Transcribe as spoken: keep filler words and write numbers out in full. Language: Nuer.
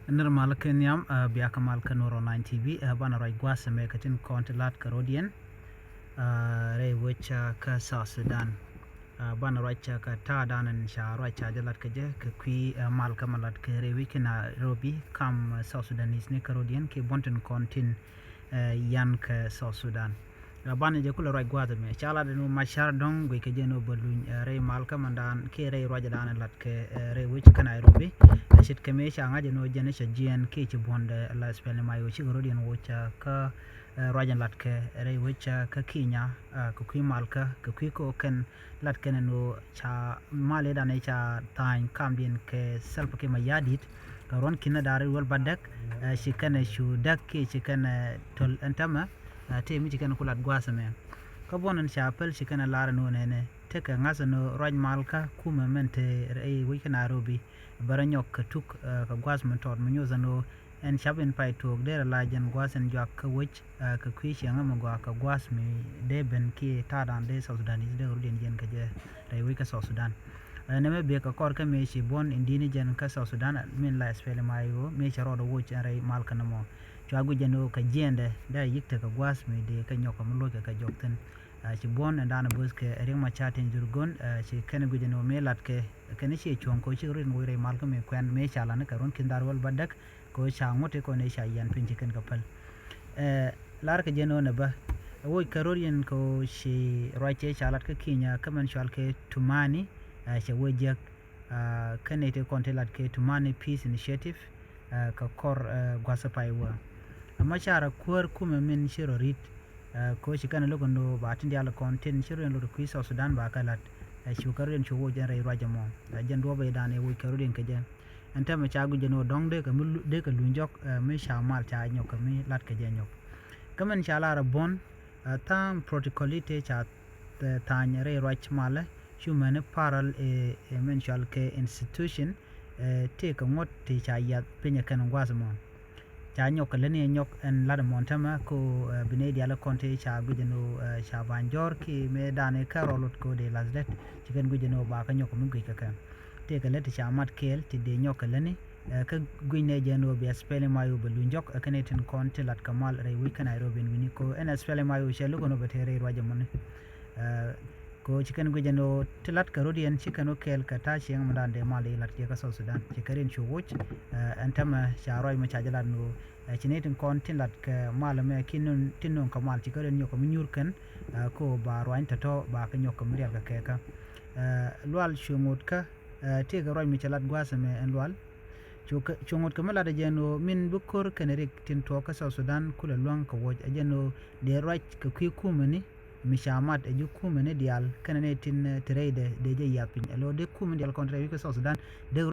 Nir mal kä nhiam, ɛ, bia kä mal kä Nuer Online T V, ɛ, banɛ ruac gua̱a̱th ɛmɛ kɛ tin kɔn ti lat kɛ rɔ̱diɛn, ɛ, rɛy wec, ɛ, kä South Sudan. Ɛ, banɛ ruac, ɛ, kɛ ta̱a̱dan in ca ruac ca jɛ lat kɛ jɛ kɛ kui̱, ɛ, mal kä ma lat kɛ rɛy wec kä Nairobi kam, ɛ, South Sudanese ni kɛ rɔ̱diɛn kiɛ buɔ̱n tin kɔn tin, ɛ, yan kɛ South Sudan. Ɛ, banɛ jɛ kulɛ ruac gua̱a̱th ɛmɛ. Ca lat ɛn ɣöö Machar dɔ̱ŋ guic kɛ jɛ ɛn ɣöö bɛ luny, ɛ, rɛy mal kä mandan kiɛ rɛy ruac dan lat kɛ, ɛ, rɛy wec kä Nairobi. Ɛ, ce̱tkɛ mëë ca ŋa̱c ɛn ɣöö jɛn cɛ jiɛɛn kiɛ ci buɔ̱ndɛ la SPLM-IO cikɛ rɔ̱diɛn woc, ɛ, kä, ɛ, ruac in lat kɛ rɛy wec, ɛ, kä Kenya, ɛ, kɛ kui̱ mal kä, kɛ kui̱ kä kɛn lat kɛn ɛn ɣöö ca mal i̱ dan i̱ ca tha̱a̱ny kamdiɛn kɛ Salva Kiir Mayardit, kɛ ruɔ̱n ki̱n da̱r i̱ wäl bädäk, ɛ, ci kɛn ɛ cu däk kiɛ ci kɛn ɛ töl ɛn tämɛ, ɛ, tëë mi ci kɛn ku lat gua̱a̱th ɛmɛ. Kä buɔ̱n ɛn ca päl ci kɛn ɛ lar ɛn ɣöö nɛnɛ tekɛ ŋa̱th ɛn ɣöö ruac mal kä kumɛ mɛn te rɛy wec kä Nairobi bɛ rɔ nyɔk kɛ tuk, ɛ, kɛ gua̱a̱th min tɔt mi nyoth ɛn ɣöö ɛn ca̱p in pay tuɔɔk derɛ la jɛn gua̱a̱th in juak kä wec, ɛ, kɛ kui̱ cieŋä mi gɔaa kɛ gua̱a̱th mi dee ben kiɛ ta̱a̱dan dee South Sudanese dee rɔ̱diɛn jiɛn kɛ jɛ rɛy wec kä South Sudan. Ɛ, nɛmɛ bek kɛ kɔr kä mëë ci buɔ̱n in di̱t ni jɛn kä South Sudan, ɛ, min la SPLM-IO mëë cɛ rɔɔdɛ woc ɛn rɛy mal kä nɔmɔ. Cua guic jɛn ɣöö kɛ jiɛɛndɛ dee a yi̱k tekɛ gua̱a̱th mi dee kɛ nyɔk kɛ mi lo̱ckɛ kɛ jɔk thi̱n. Ɛ, ci buɔ̱n ɛn da̱a̱n bo̱th kɛ Riek Machar Teny Dhurgon, ɛ, ci kɛn guic jɛn ɣöö mëë lat kɛ kɛn ciɛ cuɔ̱ŋ kɛ ɣöö cikɛ rɔ̱diɛn woc rɛy mal kä mëë kuɛn mëë ca lat ni kɛ ruɔ̱n ki̱n da̱r wäl bädäk kɛ ɣöö ca ŋuɔ̱t i̱ kɔn i̱ ca yian piny ci kɛn kɛ päl. Ɛ, lar kɛ jɛn ɣöö nɛ bä, ɛ, woc kɛ rɔ̱diɛn kɛ ɣöö ci ruac cɛ ca lat kä Kenya kä mɛn cɔal kɛ Tumani, ɛ, cɛ wee jiäk, ɛ, kä nɛy ti kɔn ti lat kɛ Tumani Peace Initiative, ɛ, kɛ kɔr, ɛ, gua̱th pay wä. Ɛ, Machar ɛ kuäär kumɛ min ci rɔ ri̱t, ɛ, kɛ ɣöö ci kɛn ɛ lo̱k ɛn ɣöö ba tin diaal kɔn tin ci rɔ̱diɛn lot kui̱ South Sudan ba kɛ la̱t, ɛ, cu kɛ rɔ̱diɛn cu woc ɛn rɛy ruac ɛmɔ. Ɛ, jɛn duɔ̱ɔ̱p ɛ dan ɛ woc kɛ rɔ̱diɛn kɛ jɛ. Ɛn täämɛ ca guic ɛn ɣöö dɔ̱ŋ dee kɛ mi lu-, dee kɛ luny jɔk, ɛ, mi ca mal ca nyɔk kɛ mi lat kɛ jɛ nyɔk. Kä mɛn ca lar ɛ buɔ̱n, ɛ, tha̱a̱ŋ protocol i̱ tëë ca, ɛ, tha̱a̱ny rɛy ruac malɛ cu mäni parallel, ɛ, ɛ, mɛn cɔal kɛ institution, ɛ, tëë kɛ ŋuɔ̱t ti ca yiath piny ɛ kɛn gua̱a̱th ɛmɔ. Ca nyɔk kɛ lätni ɛ nyɔk ɛn la̱t ɛmɔ ɛn täämɛ ko, ɛ, bi nɛy diaal kɔn ti ca guic ɛn ɣöö, ɛ, ca ba̱ny jɔ̱ɔ̱r ki mëë dan i̱ kɛ rɔl lot ko dee la̱th det ci kɛn guic ɛn ɣöö ba kɛ nyɔk kɛ mi guic kɛ kɛ. Tëëkɛ lät ti ca mat kɛɛl ti dee nyɔk kɛ lätni, ɛ, kä guic nɛ jɛ ɛn ɣöö bia SPLM-IO bɛ luny jɔk, ɛ, kɛn ɛ tin kɔn ti lat kɛ mal rɛy wec kä Nairobi ɛn wi̱ni ko ɛn SPLM-IO cɛ lo̱k ɛn ɣöö bɛ te rɛy ruac ɛmɔni. Ɛ, ko ci kɛn guic ɛn ɣöö ti lat kɛ rɔ̱diɛn ci kɛn wä kɛɛl kɛ ta̱a̱ cieŋ mi dan dee mal i̱ lat jɛ kä South Sudan. Ci kɛ rɔ̱diɛn cu woc, ɛ, ɛn täämɛ ca ruac mi ca jɛ lat ɛn ɣöö, ɛ, ci nɛy tin kɔn tin lat kɛ mal ɛmɛ ki nööŋ, tin nööŋ kɛ mal ci kɛ rɔ̱diɛn nyɔk kɛ mi nyuur kɛn, ɛ, ko ba ruany tɔ̱tɔ̱ ba kɛ nyɔk kɛ mi rial kɛ kɛɛkä. Ɛ, Lual cu ŋot kä, ɛ, tëëkɛ ruac mi cɛ lat gua̱a̱th ɛmɛ ɛn Lual. Cu kɛ, cu ŋot kɛ mi lat ɛ jɛn ɣöö min bi ko̱r kɛnɛ rik tin tuɔɔk kä South Sudan kulɛ luäŋ kɛ wuɔ̱c ɛ jɛn ɣöö dee ruac kɛ kui̱ kumɛni mi ca mat ɛ ji̱ kumɛni diaal kɛnɛ nɛy tin, ɛ, ti rɛydɛ dee jɛ yiath piny. Ɛ lo̱ dee kumɛni diaal kɔn ti rɛy wi̱c kä South Sudan dee